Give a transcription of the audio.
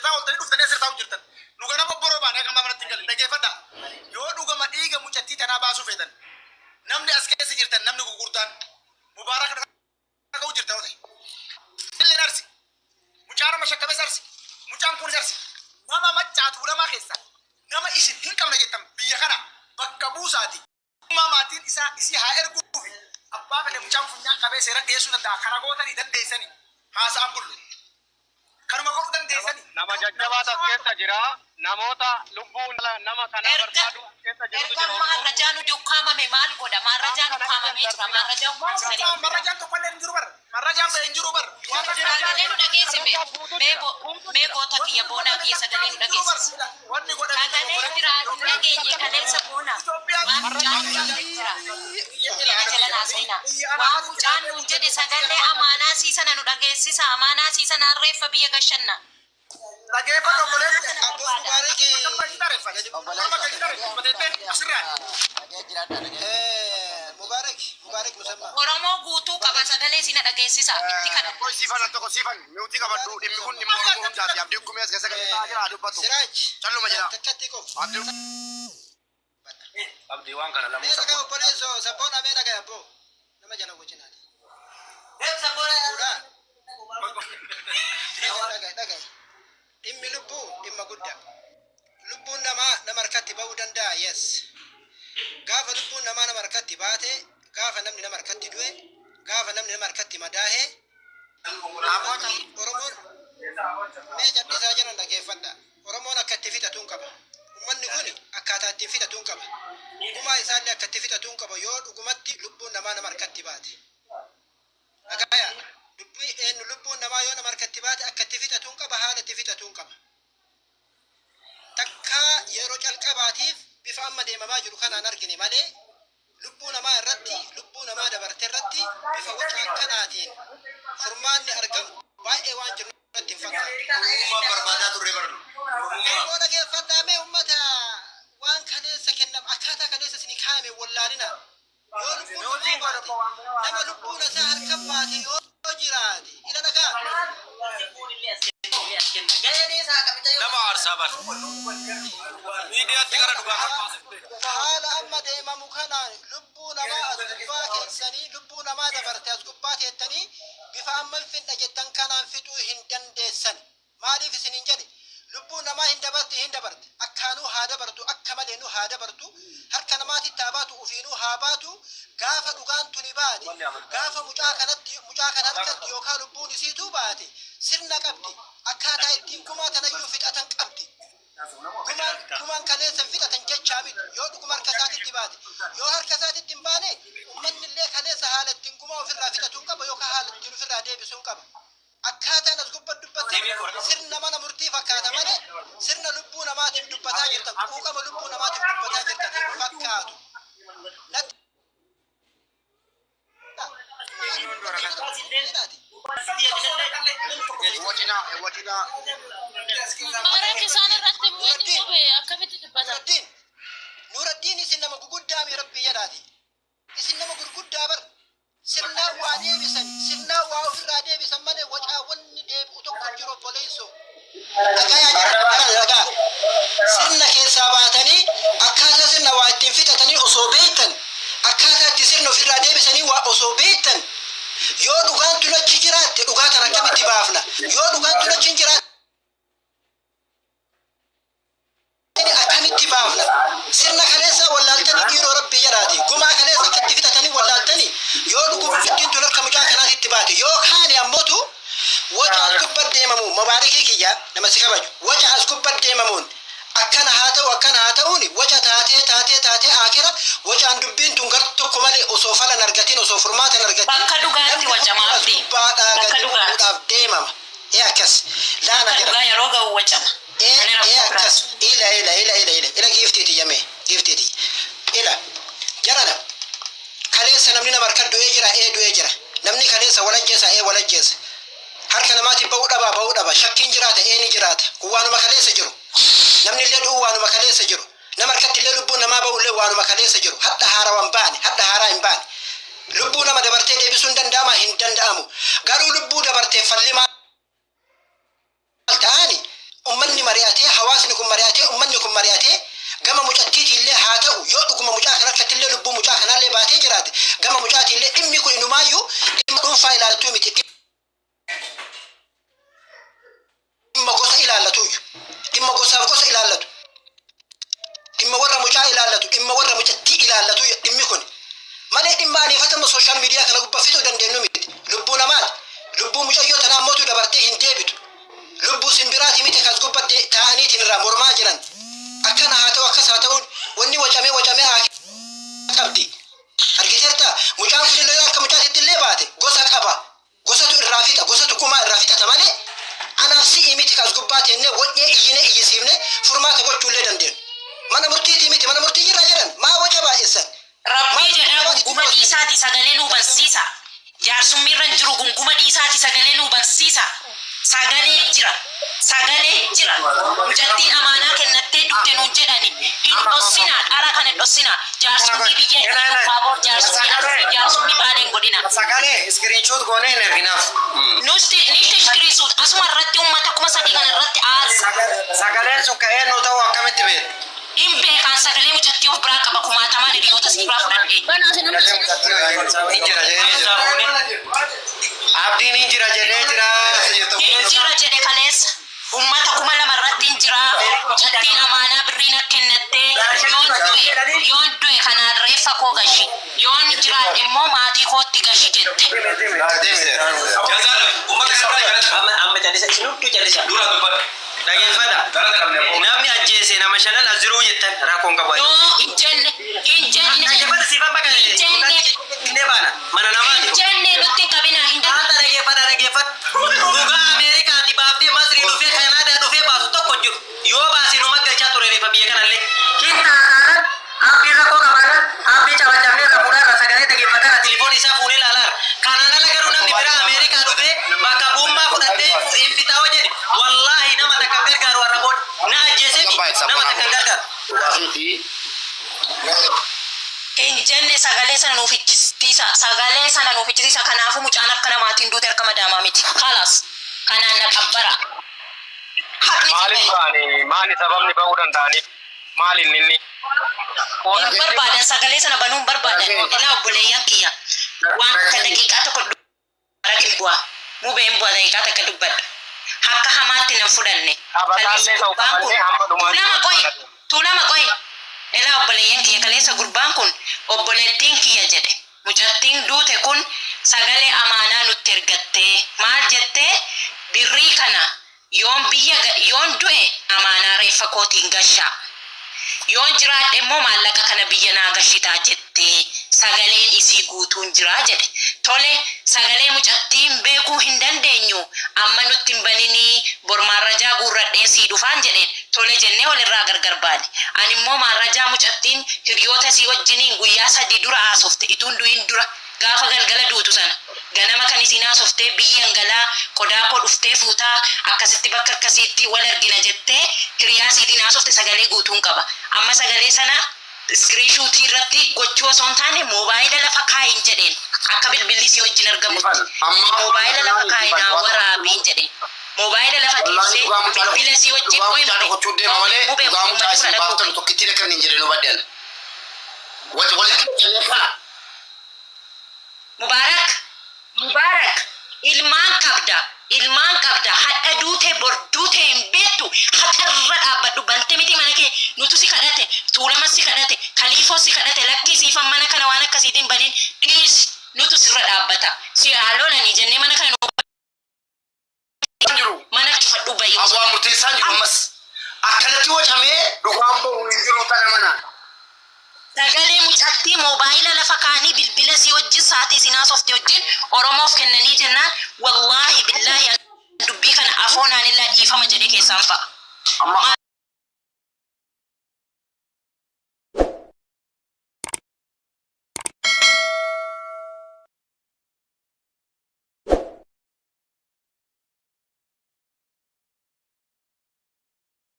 hojjetaa ooltanii dhuftanii asirra taa'u jirtan. Nu ganama obboroo baane akka ammaa manatti hin galle. Dhageeffadhaa. Yoo dhugama dhiiga mucattii tanaa baasuu feetan namni as keessa jirtan namni gurguddaan Mubaarak dhaga'u jirta yoo ta'e. Illeen Arsi. Mucaa nama shakkames Arsi. Mucaan kunis Arsi. Nama Maccaa Tuulamaa keessaa nama isin hin qabne jettan biyya kana bakka buusaati. Ummaa maatiin isaa isii haa erguufi abbaa fedhe mucaan funyaan qabee seera dhiyeessuu danda'a. Kana gootanii dandeessanii haasa'an bullu. Kanuma godhuu dandeessani. Nama jajjabaatu as keessa jira. Namoota lubbuu nama kanaa Erga barbaadu as keessa jirutu erga jira Oromoo. maarrajaan ukkaamame maal godha? Waan Maarrajaan kana irra ukkaamamee hin jira. darbinaa. Maarrajaan ukkaamsanii Marrajaan marrajaan tokkollee hin jiru bar. Marrajaan ba'e hin jiru bar. Waan takka Sagalee nu dhageessi mee Marrajaa guutuu mee jira. bo Guutuu mee jira. goota Wanni kiyya boonaa godhame kiyya takkaa sagalee nu hin jiru bar. dhageessisi. Wanni godhame Sagalee dogoggora. jira hin dhageenye kaleessa boona Itoophiyaan waan Marrajaa mucaan nuun jira. jedhe jira. biyya Mina jala ilaala. naa seenaa. Biyya Waan anaafatti mucaan jiraatee nuun jedhe bulchaa sagalee amaanaa siisana nu dhageessisa. Amaanaa siisana reeffa biyya gashanna. Dhageeffadhu Amaanaa obboleessi. sana Abbo barbaada. Mubaariki Akkam gadi tareeffate. gadi bu'uu Akkam gadi tareeffate asirraa. Mubaarak Mubaarak Musammaa Oromoo guutuu qaba sagalee sina dhageessisa. Itti kadhadha. Qoy siifan al tokko siifan miutii qabadhu dhimmi kun dhimma Oromoo hundaati. Abdiin kumee as keessa galee taa'aa jira haa dubbatu. Siraaj Calluma jedha. takkatti qof Abdiin Abdii waan kana lamuu mee dhagaa sabboon. obboleessoo sabboon amee dhagaa abboo nama jala wajjinaati fuudhaa dhagaa dhagaa dhimmi lubbuu dhimma guddaa lubbuun namaa nama harkatti ba'uu danda'a yes gaafa lubbuun namaa nama harkatti baate gaafa namni nama harkatti du'e gaafa namni nama harkatti madaahe Oromoon mee cadhisaa jiran dhageeffadha. Oromoon akka itti fixatuun qaba. Uummanni kun akkaataa ittiin fixatuun qaba. Gumaa isaallee akka itti fixatuun qaba yoo dhugumatti lubbuun namaa nama harkatti baate. Dhagaya dubbii eenyu lubbuun namaa yoo nama harkatti baate akka itti fixatuun qaba haala itti fixatuun qaba. Takkaa yeroo calqabaatiif bifa amma deemamaa jiru kanaan argine malee lubbuu namaa irratti lubbuu namaa dabarte irratti bifa waca akkanaatiin furmaanni argamu baay'ee waan jiru natti hin fakkaatu. Oromummaa barbaadaa turre barnu. Oromummaa. Oromoo dhageeffadhaa mee uummata waan kaleessa kennam akkaataa kaleessa isinii kaa'ame wallaalina. Yoo lubbuun namaa baate nama lubbuun isaa harka baate yoo jiraate ila dhagaa. Nama aarsaa bar. Miidiyaatti gara dhugaa kan baasifte. Haala amma deemamu kanaan lubbuu namaa as gubbaa keessanii lubbuu namaa dabarte as gubbaa teettanii bifa amma hin fidha jettan kanaan fixuu hin dandeessan. Maaliif isiniin jedhe lubbuu namaa hin dabarti hin dabarte akkaanuu haa dabartu akka maleenuu haa dabartu harka namaatitti haa baatu ufiinuu haa baatu gaafa dhugaan tuni baate gaafa mucaa kanatti mucaa kana harkatti yookaan lubbuun isiituu baate sirna qabdi akkaataa ittiin gumaa tanayyuu fixatan qabdi. Gumaan gumaan kaleessa hin fixatan jechaa miti yoo dhuguma harka isaatitti baate yoo harka isaatitti hin baane uummanni illee kaleessa haala ittiin gumaa ofirraa fixatuun qaba yookaan haala ittiin ofirraa deebisuun qaba. Akkaataan as gubbat dubbattan sirna mana murtii fakkaata malee sirna lubbuu namaatiif dubbataa jirtan quuqama lubbuu namaatiif dubbataa jirtan hin fakkaatu. Natti jedhaati. Wacinaa wacinaa. Mubaarak isaan irratti miidhi Nuraddiin qube akkamitti dubbata? Nuraddiin Nuraddiin isin nama guguddaa mi rabbii jedhaati. Isin nama gurguddaa bar sirnaan waa deebisan sirnaan waa ofirraa deebisan malee wacaawwanni deebi'u tokko hin jiru obboleessoo. Dhagayaa jira dhagayaa dhagaa. Sirna keessaa baatanii akkaataa sirna waa ittiin fixatanii osoo beektan akkaataa itti sirna ofirraa deebisanii waa osoo beektan yoo dhugaan tun achi jiraatte dhugaa tan akkamitti baafna yoo dhugaan tun achi hin jiraatte akkamitti baafna sirna kaleessa wallaaltanii dhiiroo rabbii jedhaati gumaa kaleessa akkatti fixatanii wallaaltanii yoo dhugumtiin tun harka mucaa kanaatti itti baate yoo kaane ammotu waca as gubbat deemamuun mubaarikii kiyya nama si kabaju waca as gubbat deemamuun akkana haa ta'u akkana haa ta'uun waca taatee taatee taatee akira wacaan dubbiin tun gar tokko malee osoo falan argatin osoo furmaatan argatin Bakka dhugaatti namni wacama hunduu as abdii. gubbaadhaa Bakka gadi dhugaatti. bu'uudhaaf deemama. Ee akkas laana Bakka jira. dhugaa yeroo ga'u wacama. Ee Malee ee rakkoo akkas biraati. ila ila ila ila ila ila giiftiiti yame giiftiiti ila jarana kaleessa namni nama harka du'ee jira ee du'ee jira namni kaleessa walajjeessa ee walajjeessa harka namaatti ba'uu dhaba ba'uu dhaba shakkiin jiraata ee ni jiraata kun waanuma kaleessa jiru namni illee du'uu waanuma kaleessa jiru nama harkatti illee lubbuun namaa ba'u illee waanuma kaleessa jiru hadha haarawaan baane hadha haaraa hin baane lubbuu nama dabartee deebisuun danda'ama hin danda'amu garuu lubbuu dabartee falli maal ta'ani ummanni mari'atee, ummanni kun mari'atee, gama mucattiitiillee haa ta'u, yoo dhuguma mucaa kana harkattillee lubbuu mucaa kanaallee baatee jiraate, gama mucaatiillee dhimmi kun inumaayyuu dhimma dhuunfaa ilaalatu miti, dhimma gosa ilaallatuyyuu, dhimma gosaaf gosa ilaallatu, dhimma warra mucaa ilaallatu, dhimma warra mucattii ilaallatu dhimmi kun malee dhimma aniifatama social media kana gubbaa fixuu dandeenyu miti. Lubbuu namaati. Lubbuu mucayyoo tanaa ammootu dabartee hin deebitu. Lubbuu simbiraati miti kas gubbatti taa'aniitiin irraa mormaa jiran. Akkana haa ta'u, akkas haa ta'uun wanni wacamee wacamee haa qabdi. Argiteerta, mucaan kun illee akka mucaatitti illee baate gosa qaba. Gosatu irraa fixa, gosatu gumaa irraa fixata malee anaaf si'ii miti kas gubbaa teennee wacnee iyyinee iyyisiifne furmaata gochuullee dandeenyu. Mana murtiitii miti, mana murtii jirra jedhan maa waca baay'essan? Rabbii jedhaa, gunguma dhiisaati, sagalee nuu bansiisa. Jaarsummiirra hin jiru, gunguma dhiisaati, sagalee nuu bansiisa. Sagalee jira. Sagalee jira. Mucattiin amaanaa kennattee dugde nuun jedhani. Hin dhossinaa, dhara kana hin dhossinaa. Jaarsummi biyya Baaboor, jaarsummi Arsii, jaarsummi Baaleen godhina. Sagalee screenshot goonee hin erginaaf. Nuti ni tishkiriisuut asuma irratti uummata 3000 kana irratti aarsu. Sagaleen sun ka'ee nu ta'u akkamitti beektu? Hin beekaan, sagalee mucattii of biraa qaba, kumaatamaan hiriyoota si biraa fudhadhee. Hin jira jedhee jira. Abdiin hin jira jedhee jira. Hin jira jedhe kaleessa. Uummata 2000 irratti hin jira. Mucattiin amaanaa birriin akka kennattee yoon du'e kanaan reeffa koo gashi. Yoon jiraadhe immoo maatii kootti gashi jette. Amma calisa, isin hunduu calisa. Dhageeffadha. Namni ajjeese nama shanan as jiruu jettan rakkoon qabu. Yoo hin jenne, hin jenne. Dhageeffadha, siifan bakka Hin jenne. Inni baana mana namaati. Hin jenne, nutti hin qabinaa, hin jenne. Haata, dhageeffadha, dhageeffadha. Dhugaa Ameerikaatti baaftee Masrii dhufee Kanaadaa dhufee baasu tokko hin jiru. Yoo baase nu maggalchaa ture reefa biyya kanallee. Kintaadhaan abdii rakkoo qabaatan abdii cabacabnee irra fuudhaa irra sagalee dhageeffataa tilifoon isaa fuunee ilaalaara. Kanaan ala garuu namni biraa Ameerikaa dhufee bakka bu'ummaa fudhatee hin fixaa jedhe, wallaahi nama takka hin gargaaru, har'a booda. Na ajjeeseeti nama takka hin gargaaru. Hin jenne, sagalee sana nuuf ichisiisa. Sagalee sana nuuf ichisiisa. Kanaafuu mucaan akka namaatiin duute, harka madaamaa miti. Kalaas kanaan na qabbara. Haqni Maaliif ba'anii, maali sababni ba'uu danda'aniif, maaliin inni? Hin barbaadan, sagalee sana banuu hin barbaadan. Ilaa obboleeyyan kiyya. Waan akka daqiiqaa tokko hin bu'a. Mubee hin bu'a, daqiiqaa takka dubbadha. Akka hamaatti nan fudhanne. Qabataallee ta'u qabannee hamma dhumaatti. Tuulama qoy. Tuulama qoy. Ilaa obboleeyyan kiyya, kaleessa gurbaan kun obboleettiin kiyya jedhe. Mucattiin duute kun sagalee amaanaa nutti ergattee maal jettee, birrii kana yoon biyya yoon du'e amaanaa reeffa kootiin gashaa. Yoon jiraadhe immoo maallaqa kana biyya naa gashitaa jettee, sagaleen isii guutuun jiraa jedhe. Tole, sagalee mucattiin beekuu hin dandeenyu, amma nutti hin baninii, bor maarrajaa guurradhee sii dhufaan jedheen. Tole jennee walirraa gargar baane. Ani immoo maarrajaa mucattiin hiriyoota isii wajjiniin guyyaa 3 dura haasofte, ituun du'in dura, gaafa galgala duutu sana. Ganama kan isiin haasoftee, biyyan galaa, qodaa koo dhuftee fuutaa, akkasitti bakka akkasiitti wal argina jettee hiriyaa isiitiin haasofte sagalee guutuun qaba. Amma sagalee sana screenshotii irratti gochuu osoo hin taane moobaayila lafa kaayin jedheen, akka bilbilli si wajjin argamutti. Moobaayila lafa kaayin haa waraabiin jedheen. Moobaayila lafa keessee bilbila si wajjin Dhugaa qoy mucaa dhokachuu deema malee mubee dhugaa mucaa isin ummati baaftan tokkittiin akka hin jedhe nu baddean. Walitti qabee kana. Mubaarak, Mubaarak, ilmaan qabda, ilmaan qabda, hadha duute bor duute hin beektu, haqarra dhaabbadhu, bante miti mana kee, nutu si kadhate, Tuulama si kadhate, Kaliifoo si kadhate, lakkii siifan mana kana waan akkasiitiin baniin dhiisi, nutu sirra dhaabbata. Si haa lolanii jennee mana kana nu Jiru. mana cufadhu bayi. Awwaa murteessaan jiru ammas. Akkanatti wacamee dhugaan bahu hin jiru kana mana. Sagalee mucattii moobaayila lafa kaanii bilbila si wajjin sa'aatii isin haasofte wajjin Oromoof kennanii jennaan, wallaahi billaahi dubbii kana afoonaan illaa dhiifama jedhee keessaan fa'a. Amma